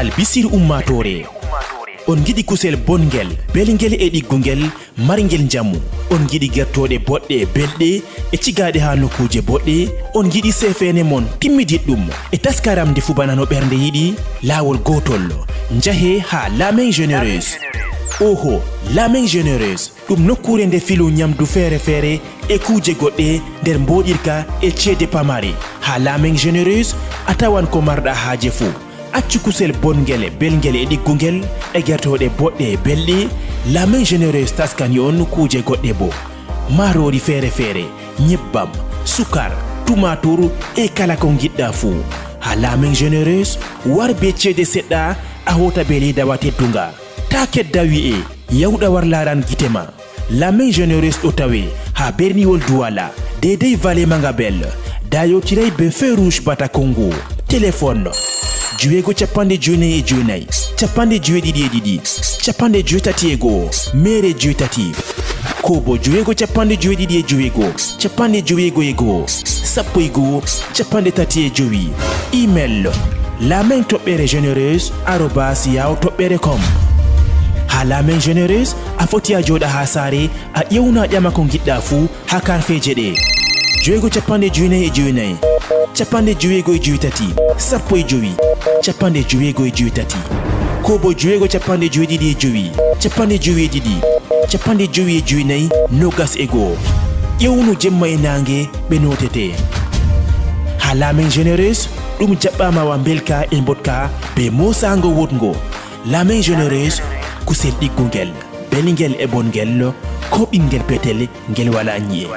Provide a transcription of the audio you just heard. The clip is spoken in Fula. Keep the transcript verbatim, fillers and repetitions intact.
Albisir ummaatoore. On ngiɗi kusel bonngel, belngel e ɗiggungel, marngel njamu. On ngiɗi gertooɗe boɗɗe, belɗe, e cigaaɗe haa nokkuuje boɗɗe. On ngiɗi seefeene mon timmidiɗɗum e taskaramde fubana no ɓernde yiɗi. Laawol gootol. Njahee haa La Main Généreuse. Oho, La Main Généreuse. Ɗum nokkuure nde filu ñamdu feere-feere e kuuje goɗɗe nder mbooɗirka e ceede pamare. Haa La Main Généreuse, a tawan ko marɗa haaje fuu. Accu kusel bonngel, belngel e ɗiggungel, e gertooɗe boɗɗe e belɗe. La Main Généreuse taskani on kuuje goɗɗe boo. Maaroori feere-feere, nyebbam, sukar, tumaatur e kala ko ngiɗɗa fuu. Haa La Main Généreuse, war bee ceede seɗɗa, a hoota bee leydaawa teddunga. Taa kedda wi'e, yawɗa war laaran gite ma. La Main Généreuse ɗo tawe haa berniwol Douala, deydey Vallée Mangabel. Daayotiray bee Feu Rouge Bata Congo. Téléphone, joweego cappanɗe jeenayi e jeenayi, cappanɗe joweeɗiɗi e ɗiɗi, cappanɗe joweetati e go'o, meere joweetati. Koo boo joweego cappanɗe joweeɗiɗi e joweego, cappanɗe joweego e go'o, sappo e go'o, cappanɗe tati e jowi. Email, la main toɓɓere généreuse arobase yahoo toɓɓere com. Haa La Main Généreuse, a foti a jooɗa haa saare, a ƴewna a ƴama ko ngiɗɗa fuu haa karfeeje ɗe. Joweego cappanɗe jeenayi e jeenayi, cappanɗe joweego e joweetati, sappo e jowi, cappanɗe joweego e joweetati. Koo boo joweego cappanɗe joweeɗiɗi e jowi, cappanɗe jowi e ɗiɗi, cappanɗe jowi e jeenayi, noogas e go'o. Ƴewnu jemma e naange, ɓe nootete. Haa La Main Généreuse, ɗum jaɓɓaama wa mbelka e mboɗka bee moosaango woɗngo. La Main Généreuse, kusel ɗiggungel, belngel e bonngel, ko ɓinngel petel ngel walaa nyi'e.